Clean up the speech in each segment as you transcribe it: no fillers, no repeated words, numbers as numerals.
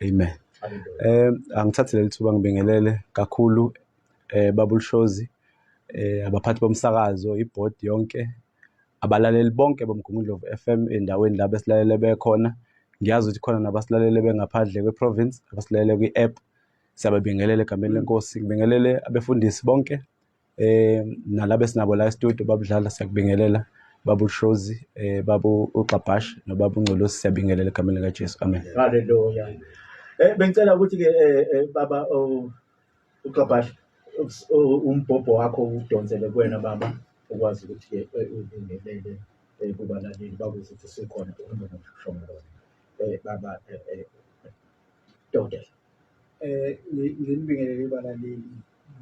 Amen. Angithathe leli thuba ngibingelele kakhulu baba uLushozi, abaphathi bomsakazo, ibhodi yonke, abalaleli bonke boMgungundlovu FM endaweni la besilalele bekhona. Ngiyazi ukuthi khona nabasilalele bengaphandle kwe-province, abasilalele kwi-app. Siyababingelela egameni lenkosi. Ngibingelele abefundisi bonke nalabo esinabo la e-studio, babudlala, siyakubingelela baba uLushozi, baba uXabhash nobaba uNgcolosi, siyabingelela egameni likaJesu. Amen. Haleluya. Bengicela ukuthi ke baba uXabhash, umbhobho wakho udonsele kuwena baba, ukwazi ukuthi ke ubingelele kubalaleli bakuzwe ukuthi usukhona uhamba nokushonga baba dokotela. Nginibingelele balaleli,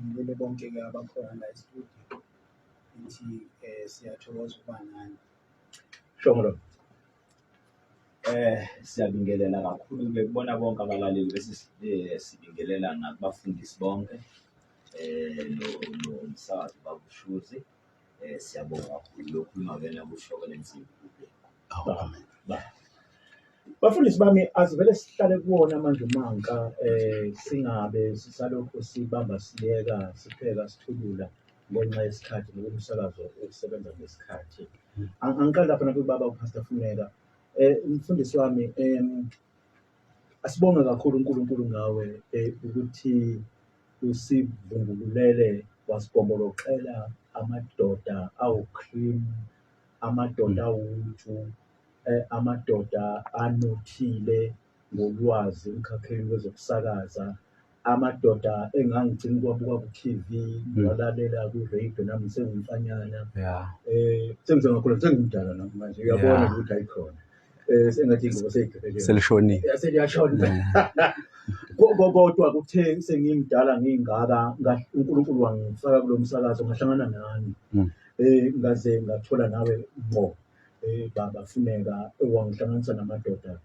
ngibingelele bonke-ke abakhona la e-studio. Ngithi siyathokoza ukuba nani. Shongolo. Siyabingelela kakhulu ke kubona bonke abalaleli, bese sibingelela nakubafundisi bonke no nomsakazo babushuzi. Siyabonga kakhulu lokhu ungakena kusho lensimbi kube. Amen. Bafundisi bami, asivele sihlale kuwona manje umanka, singabe sisalokhu sibamba siyeka sipheka sithulula ngenxa yesikhathi, ngoba umsakazo usebenza ngesikhathi. Angiqali lapha nakubaba uPastor Funeka. Umfundisi wami, asibonge kakhulu uNkulunkulu ngawe ukuthi usivungululele wasigombolokela amadoda awu-cream, amadoda awuju, amadoda anothile ngolwazi emkhakheni wezokusakaza, amadoda engangigcina ukuwabuka ku-TV, ngiwalalela kwi-radio nami sengumfanyana. Sengize ngakhula, sengimdala nami manje, uyabona ukuthi ayikhona. Sengathi ingubo seyigqibelile. Selishonile. Seliyashona. Kodwa kuthe sengimdala ngingaka, uNkulunkulu wangifaka kulo msakazo, ngahlangana nani. Ngaze ngathola nawe ngqo. Baba Funeka, wangihlanganisa namadoda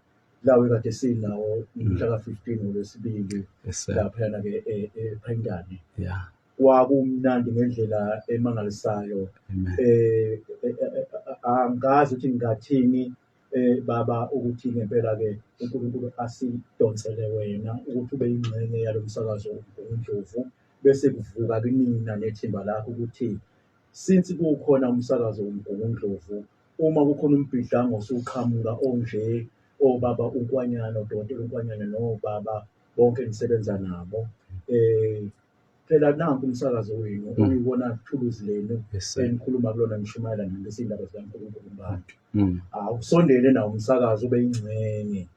lawo ekade sinawo mhla ka-15 ngoLwesibili laphayana-ke ePhayindane. Kwakumnandi ngendlela emangalisayo. Angazi ukuthi ngingathini baba, ukuthi ngempela-ke uNkulunkulu asidonsele wena ukuthi ube yingxenye yalo msakazo uMgungundlovu, bese kuvuka kinina nethimba lakho ukuthi since kukhona umsakazo uMgungundlovu, uma kukhona umbhidlango osuqhamuka onje, obaba uNkwanyana, udokotela uNkwanyana nobaba bonke nisebenza nabo, phela nanku umsakazo wenu okuyiwona thuluzi lenu enikhuluma kulona, nishumayela nihambisa iy'ndaba zikaNkulunkulu kubantu. Awusondele nawo umsakazo ube yingxenye.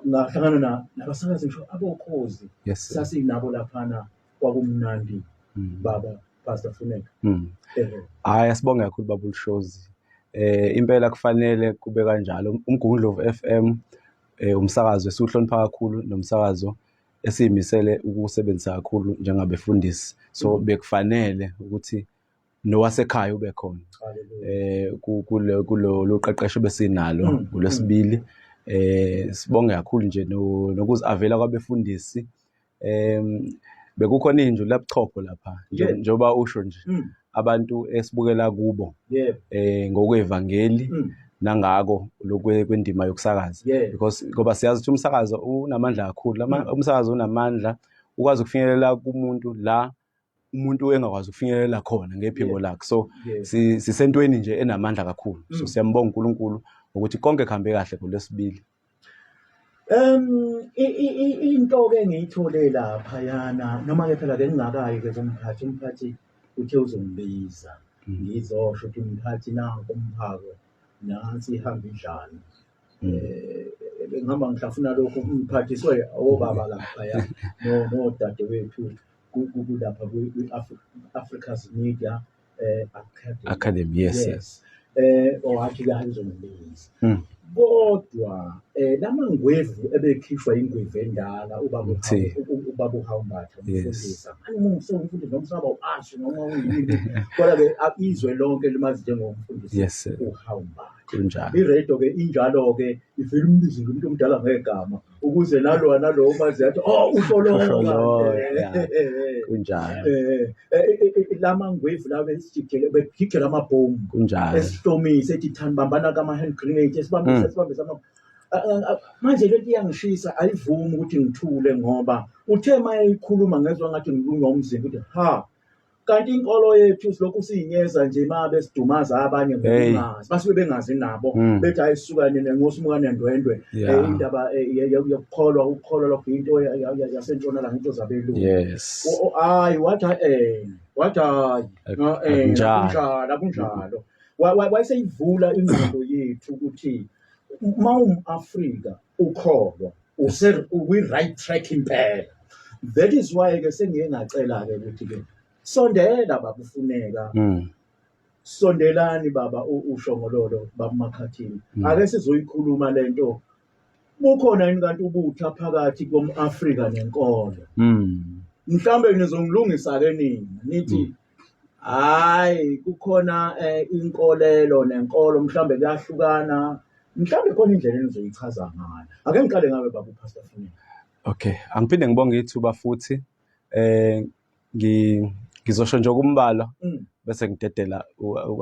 Ngahlangana nabasakazi ngisho abokhozi, sasinabo laphana, kwakumnandi baba Pastor Funeka. Hhayi, asibonge kakhulu baba uLushozi. Impela kufanele kube kanjalo. UMgungundlovu FM umsakazo esiwuhlonipha kakhulu, nomsakazo esiyimisele ukuwusebenzisa kakhulu njengabefundisi. So bekufanele ukuthi nowasekhaya ube khona kulo luqeqesho besinalo ngolwesibili. Sibonge kakhulu nje nokuzi-avela kwabefundisi. Bekukhona inju labuchopho lapha, njengoba usho nje, abantu esibukela kubo ngokwevangeli nangako lokwe kwendima yokusakaza, because ngoba siyazi ukuthi umsakazo unamandla kakhulu. Umsakazo unamandla, ukwazi ukufinyelela kumuntu la umuntu engakwazi ukufinyelela khona ngephimbo lakhe. So sisentweni nje enamandla kakhulu. So siyambonga uNkulunkulu ukuthi konke kuhambe kahle ngolwesibili. Into ke engiyithole laphayana, noma ke phela ke ngingakayi ke kumphathi, umphathi uthe uzongibiza, ngizosho ukuthi umphathi nanku umphako, nansi ihamba idlala. Bengihamba ngihlafuna lokhu, ngiphathiswe obaba laphaya nodadewethu kulapha kwi-Africa's Media Academy. Academy, yes. Yes. Owathi ke uzongibiza. Kodwa lamangwevu ebekhishwa ingwevu endala ubaba Mthi. Ubaba uHawumbatha umfundisi. Manje umfundisi noma usaba uasho noma uyini. Kodwa ke izwe lonke limazi njengomfundisi uHawumbatha. Kunjalo. I-radio ke injalo ke, ivele umbize nje umuntu omdala ngegama ukuze nalowa nalowo mazi athi, "Oh, usho lo." Usho lo, yeah. Kunjalo. Lamangwevu lawa esijikele bejikela amabhomu. Kunjalo. Esihlomise ethi thani bambana kama hand grenade, esibambise, esibambise ama. Manje lento iyangishisa, ayivumi ukuthi ngithule ngoba uthe uma eyikhuluma ngezwa ngathi ngilunywa umzimba ukuthi ha, kanti inkolo yethu silokhu siyinyeza nje uma besidumaza abanye ngokungazi, basuke bengazi nabo bethi hayi suka nina ngosimuka nendwendwe. Indaba yokukholwa, ukukholwa lokho into yasentshonalanga, into zabelungu. Hayi wathi wathi hayi akunjalo, akunjalo. Wayeseyivula ingqondo yethu ukuthi uma um-Afrika ukholwa ukwi-right track impela. That is why ke sengiye ngacela-ke ukuthi-ke sondela baba uFuneka, sondelani baba uShongololo, baba Makhathini, ake sizoyikhuluma lento. Bukhona yini kanti ubutha phakathi kom-Afrika nenkolo? Mhlawumbe nizongilungisa-ke nina nithi hayi kukhona inkolelo nenkolo, mhlawumbe kuyahlukana, mhlawumbe khona indlela enizoyichaza ngayo. Ake ngiqale ngawe baba uPastor Funeka. Okay, angiphinde ngibonge ithuba futhi. Ngizosho nje okumbalwa bese ngidedela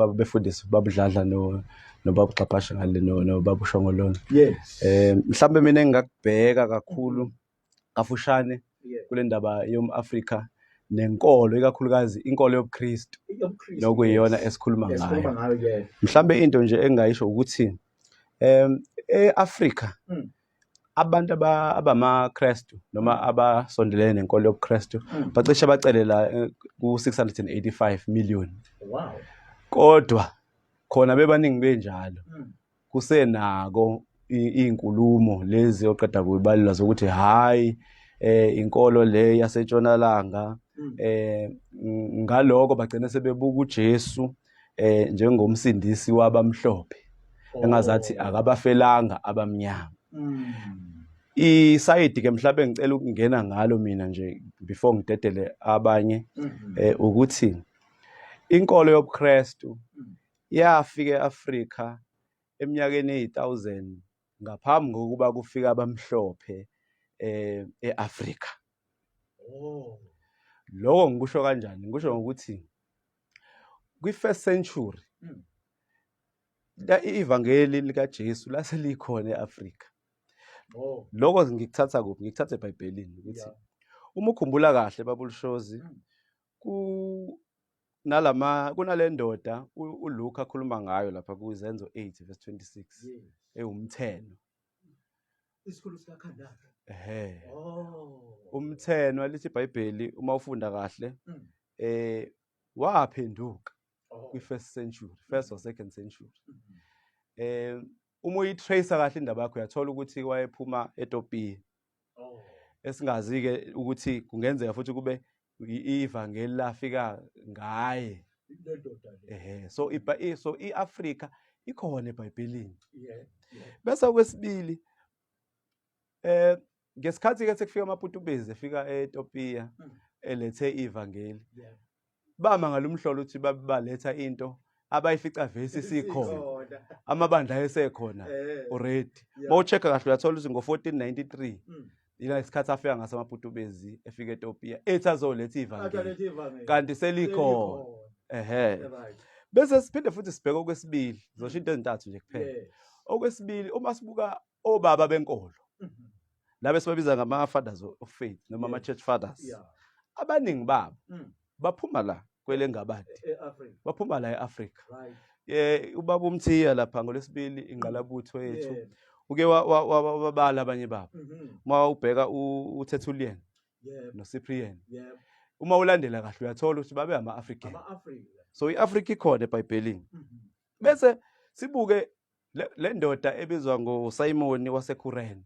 abefundisi babudladla nobaba uXhapashe ngale nobaba uShongololo. Mhlambe mina engingakubheka kakhulu kafushane kule ndaba yom-Afrika nenkolo, ikakhulukazi inkolo yobuKristu nokuyiyona esikhuluma ngayo. Mhlambe into nje engingayisho ukuthi e-Afrika abantu abamaKristu noma abasondelene nenkolo yobuKristu bacishe bacelela ku-685 million. Wow. Kodwa khona bebaningi benjalo kusenako iy'nkulumo lezi oqeda kuyibalula zokuthi hhayi inkolo le yasentshonalanga, ngaloko bagcina sebebuka uJesu njengomsindisi wabamhlophe, engazathi akabafelanga abamnyama. Isayidi ke mhlawumbe ngicela ukungena ngalo mina nje before ngidedele abanye, ukuthi inkolo yobuKristu yafika eAfrika eminyakeni eyi-1000 ngaphambi kokuba kufika abamhlophe eAfrika. Lokho ngikusho kanjani? Ngikusho ngokuthi kwi-first century ivangeli likaJesu lase likhona eAfrika. Lokho ngikuthatha kuphi? Ngikuthatha eBhayibhelini ukuthi uma ukhumbula kahle babulushozi kunale ndoda uLuka akhuluma ngayo lapha kuZenzo 8 verse 26 ewumtheno. Isikhulu sikaKhandaka. Ehhe. Umtheno lithi iBhayibheli uma ufunda kahle waphenduka kwi-first century, first or second century. Uma uyitracer kahle indaba yakho uyathola ukuthi wayephuma eTopiya. Esingazi-ke ukuthi kungenzeka futhi kube ivangeli lafika ngaye. So so iAfrika ikhona eBhayibhelini. Bese okwesibili ngesikhathi ke sekufika amaPutukezi efika eTopiya elethe ivangeli. Bama ngalumhlolo ukuthi baletha into abayifica vesi sikhona, amabandla ayesekhona already. Mawuchecka kahle uyathola ukuthi ngo-1493 ila isikhathi afika ngaso amaPutukezi efika eTopiya ethi azoletha ivangeli kanti selikhona. Bese siphinde futhi sibheke okwesibili, ngizosho into ezintathu nje kuphela. Okwesibili, uma sibuka obaba benkolo laba esibabiza ngama-fathers of faith noma ama-church fathers, abaningi babo baphuma la kwelengabadi, baphuma la e-Afrika. Ubaba uMthiya lapha ngolwesibili ingqalabutho yethu uke wababala abanye babo. Uma ubheka uTertullian noCyprian, uma ulandela kahle uyathola ukuthi babe ama-African. So i-Afrika ikhona eBhayibhelini. Bese sibuke le ndoda ebizwa ngoSimon waseKurene.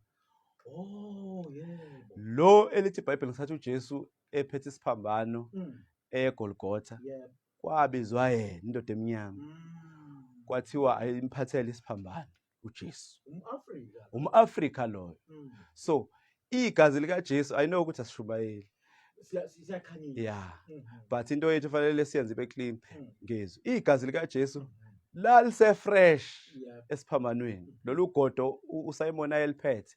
Lo elithi iBhayibheli ngesikhathi uJesu ephethe isiphambano eGolgotha, kwabizwa yena indoda emnyama, kwathiwa ayimphathele isiphambano uJesu. UmAfrika loyo. So igazi likaJesu, I know ukuthi asishumayeli, Siyakhanyisa. But into yethu fanele siyenze ibe clean ngezwi. Igazi likaJesu lalise fresh esiphambanweni. Lolu godo uSimon ayeliphethe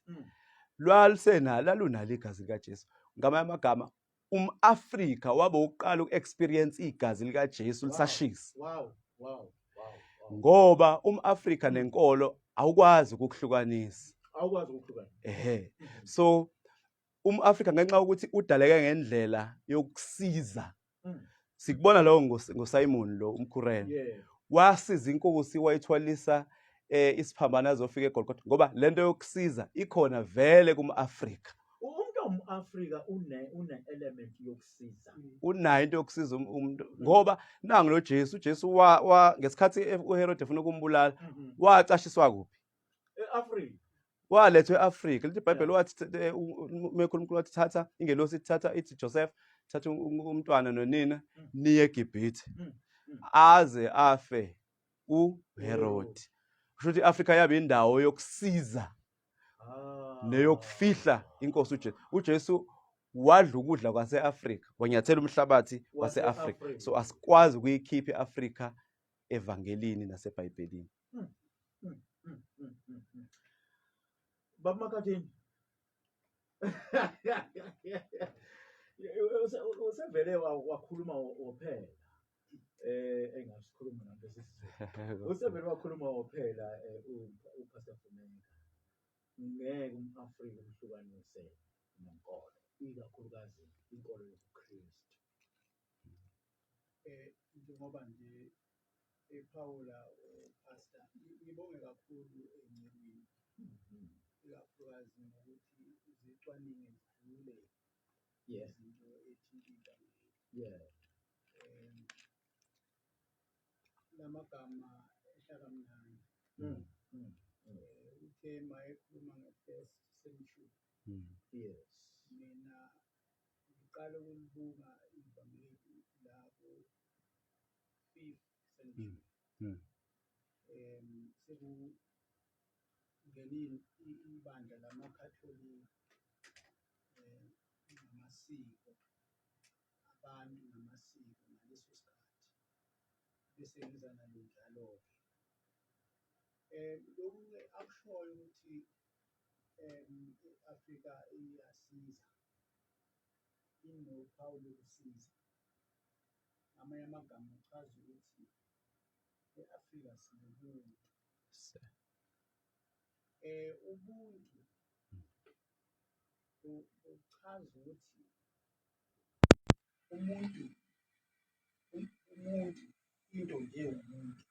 lwalisenalo, lalunalo igazi likaJesu. Ngamanye amagama umAfrika wabe uqala uku-experience igazi likaJesu lisashisa. Wow, wow, wow, Ngoba umAfrika nenkolo awukwazi ukukuhlukanisa. Awukwazi ukuhlukanisa. Ehhe. So umAfrika ngenxa yokuthi udaleke ngendlela yokusiza. Sikubona lokho ngoSimon lo umKhurene. Wasiza inkosi wayithwalisa isiphambano azofika eGolgotha ngoba lento yokusiza ikhona vele kumAfrika. Umuntu omAfrika une element yokusiza. Unayo into yokusiza umuntu ngoba nangu lo Jesu, uJesu wa ngesikhathi uHerod efuna ukumbulala wacashiswa kuphi? E-Afrika. Walethwa e-Afrika. Lithi iBhayibheli wathi uMkhulu wathi thatha ingelosi ithatha ithi Joseph thatha umntwana nonina niye eGibhithe. Aze afe uHerod. Kusho ukuthi i-Afrika yabe indawo yokusiza neyokufihla inkosi uJesu. UJesu wadla ukudla kwase-Afrika, wanyathela umhlabathi wase-Afrika. So asikwazi ukuyikhipha i-Afrika evangelini naseBhayibhelini. Baba Makhathini. Usevele wakhuluma wophela. Engasikhuluma nami lesizulu. Usevele wakhuluma wophela uPastor Funeka. Ngeke umAfrika umhlukanise nenkolo, ikakhulukazi inkolo yobuKristu. Njengoba nje ephawula uPastor, ngibonge kakhulu encekwini, ikakhulukazi ngokuthi zicwaninge zijule izinto ethinta ivangeli. Lamagama ehla kamnandi. Uthe mayekhuluma nge-first century. Mina ngiqala ukulibuka ivangeli la ku-fifth century. Sekungene ibandla lamaKhatholika namasiko, abantu namasiko ngaleso sikhathi bese ngiza nalo njalo-ke. Lokhu-ke akushoyo ukuthi i-Afrika iyasiza, inophawu lokusiza. Ngamanye amagama uchaza ukuthi e-Afrika sinobuntu. Ubuntu buchaza ukuthi umuntu umuntu into nje umuntu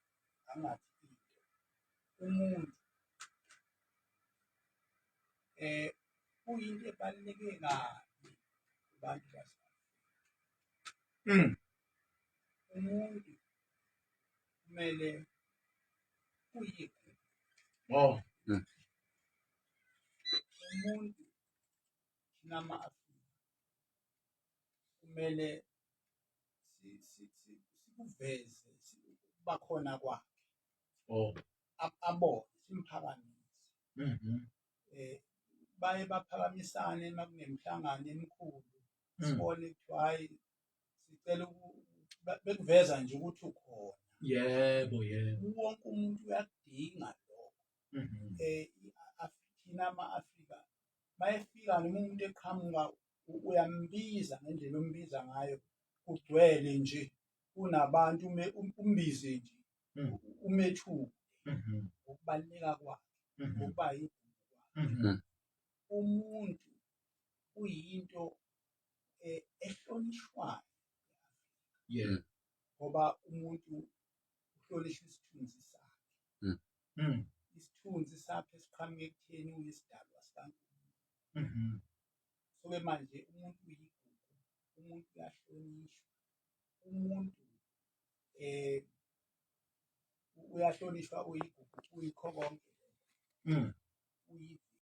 angathi into umuntu kuyinto ebaluleke kabi kubantu base-Afrika. Umuntu kumele uyigugu. Umuntu thina ma-Afrika kumele sikuveze ukuba khona kwakhe. Abone, simphakamise. Baye baphakamisane uma kunemihlangano emikhulu, sibone kuthiwa hhayi sicela bekuveza nje ukuthi ukhona. Yebo, yebo. Wonke umuntu uyakudinga lokho. Thina ama-Afrika mayefika noma umuntu eqhamuka uyambiza ngendlela ombiza ngayo, kugcwele nje kunabantu umbize nje umethuke ngokubaluleka kwakhe, ngokuba yigugu kwakhe. Umuntu uyinto ehlonishwayo ngoba umuntu uhlonishwa isithunzi sakhe. Isithunzi sakhe siqhamuka ekutheni uyisidalwa sikaNkulunkulu. So-ke manje umuntu uyigugu, umuntu uyahlonishwa, umuntu uyahlonishwa, uyigugu, uyikho konke. Uyigugu.